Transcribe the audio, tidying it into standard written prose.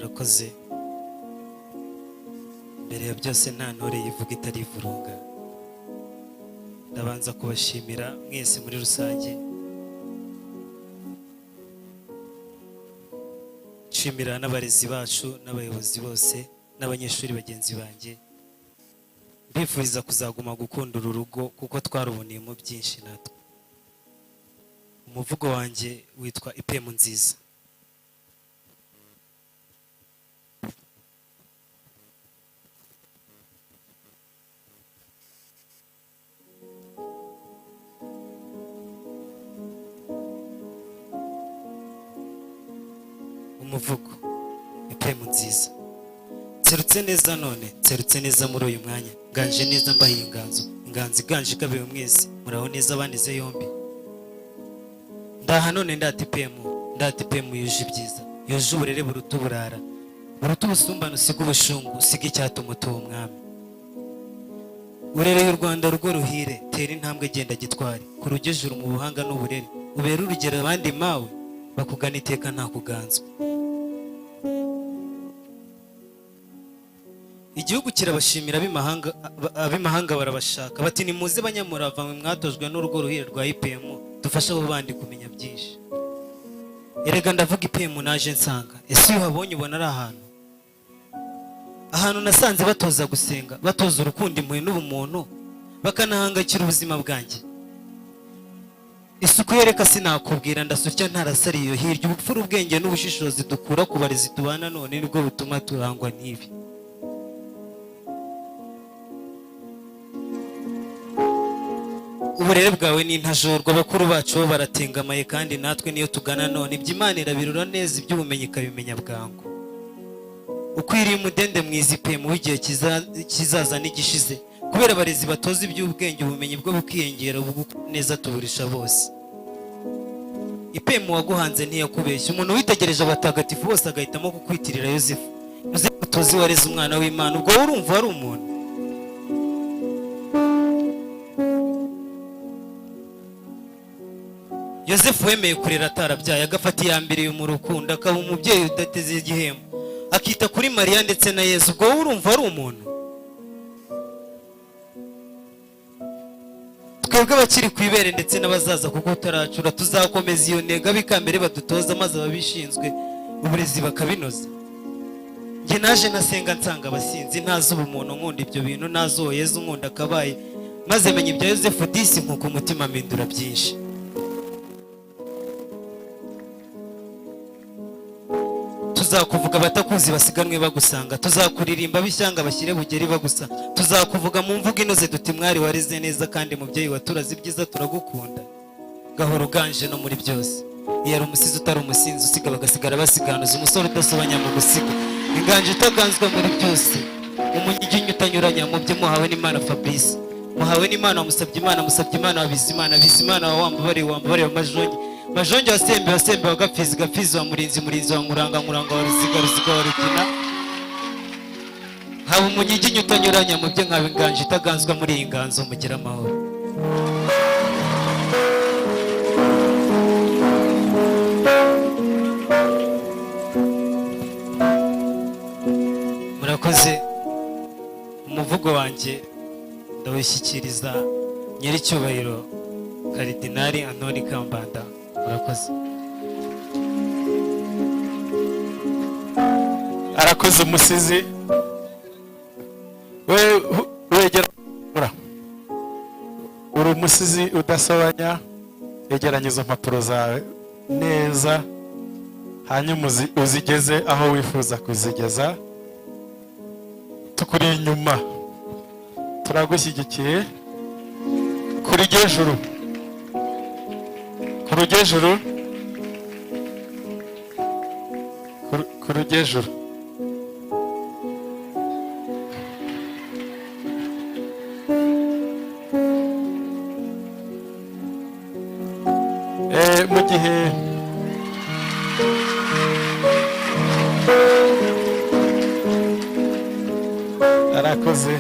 Murakoze. Mbere ya byose, nta ntore yivuga itarivurunga. Ndabanza kubashimira mwese muri rusange, nshimira n'abarezi bacu n'abayobozi bose n'abanyeshuri bagenzi banjye. Mbifuriza kuzaguma gukunda uru rugo kuko twaruboneyemo byinshi natwe. Umuvugo wanjye witwa "IPM Nziza". Umuvugo "IPM Nziza". Nserutse neza none, nserutse neza muri uyu mwanya, nganje neza mbahiye inganzo, inganzo iganje ikabewe mwese. Muraho neza banize yombi? Ndaha none ndata IPM, ndata IPM yuje ibyiza, yuje uburere buruta uburara, buruta ubusumbane, usiga ubushungu, usiga icyatuma utuba umwami. Urereye u Rwanda rugo ruhire, tera intambwe, genda gitwari ku rugejuru mu buhanga n'uburere, ubere urugero abandi mawe bakugana iteka nta kuganzwa. Igihugu kirabashimira, ab'imahanga barabashaka, bati: "Nimuze banyamurava mwe mwatojwe n'urugo ruhire rwa IPM, dufashe abo bandi kumenya byinshi." Erega ndavuga IPM naje nsanga. Ese iyo uhabonye ubona ari ahantu nasanze batoza gusenga, batoza urukundo, impuhwe n'ubumuntu, bakanahangayikira ubuzima bwanjye? Isuku yereka sinakubwira, ndasutya ntarasariye iyo hirya. Ubupfura, ubwenge n'ubushishozi dukura ku barezi tubana none nibwo butuma turangwa n'ibi. Uburere bwawe ni intajorwa, abakuru bacu bo baratengamaye, kandi natwe niyo tugana none. Ibyo Imana irabirura neza, iby'ubumenyi ikabimenya bwangu. Ukwiriye umudende mwiza IPM w'igihe kizaza n'igishize, kubera abarezi batoza iby'ubwenge, ubumenyi bwo bukiyongera, ubugukora neza tuburisha bose. IPM waguhanze ntiyakubeshya. Umuntu witegereje abatagatifu bose agahitamo kukwitirira Yosefu. Yosefu tuzi wareze umwana w'Imana, ubwo wowe urumva wari umuntu? Yosefu wemeye kurera atarabyaye, agafata iya mbere mu rukundo, akaba umubyeyi udateze igihembo, akita kuri Mariya ndetse na Yezu, ubwo wowe urumva ari umuntu? Twebwe abakiri ku ibere ndetse n'abazaza, kuko utaracura, tuzakomeza iyo ntego abikambere badutoza, maze ababishinzwe uburezi bakabinoza. Njye naje nasenga nsanga abasinzi, ntazi ubumuntu, nkunda ibyo bintu, ntazi uwo Yezu nkunda akabaye, maze menya ibya Yosefu disi, nkuko umutima mpindura byinshi. Tuzakuvuga abatakuzi basiganwe bagusanga, tuzakuririmba ab'ishyanga bashyire bugeri bagusa, tuzakuvuga mu mvugo inoze duti: "Mwari wareze neza kandi mubyeyi waturaze ibyiza, turagukunda." Gahoro uganje no muri byose. Iyo ari umusizi utari umusinzi, usiga bagasigara basiganuza, umusore udasobanya mu gusiga, inganje itaganzwa muri byose, umunyiginya utanyuranya mu byo. Muhawe n'Imana Fabrice, muhawe n'Imana wamusabye Imana, musabye Imana wa Bizimana, Bizimana wa Wambabariye, Wambabariye wa Majonge, Majonge wa Sembe, wa Sembe wa Gapfizi, Gapfizi wa Murinzi, Murinzi wa Nkuranga, Nkuranga wa Ruziga, Ruziga wa Rugina. Nkaba umunyiginya utanyuranya mu byo, nkaba inganje itaganzwa muri iyi nganzo. Mugira amahoro. Murakoze. Umuvugo wanjye ndawushyikiriza nyiricyubahiro Karidinali Antoni Kambanda. Murakoze. Arakoze umusizi. We wegera uri umusizi udasobanya, yegeranya izo mpapuro zawe neza, hanyuma uzigeze aho wifuza kuzigeza. Tukuri inyuma, turagushyigikiye. Kuri juru, ku rugejuru, ku rugejuru. Mu gihe arakoze.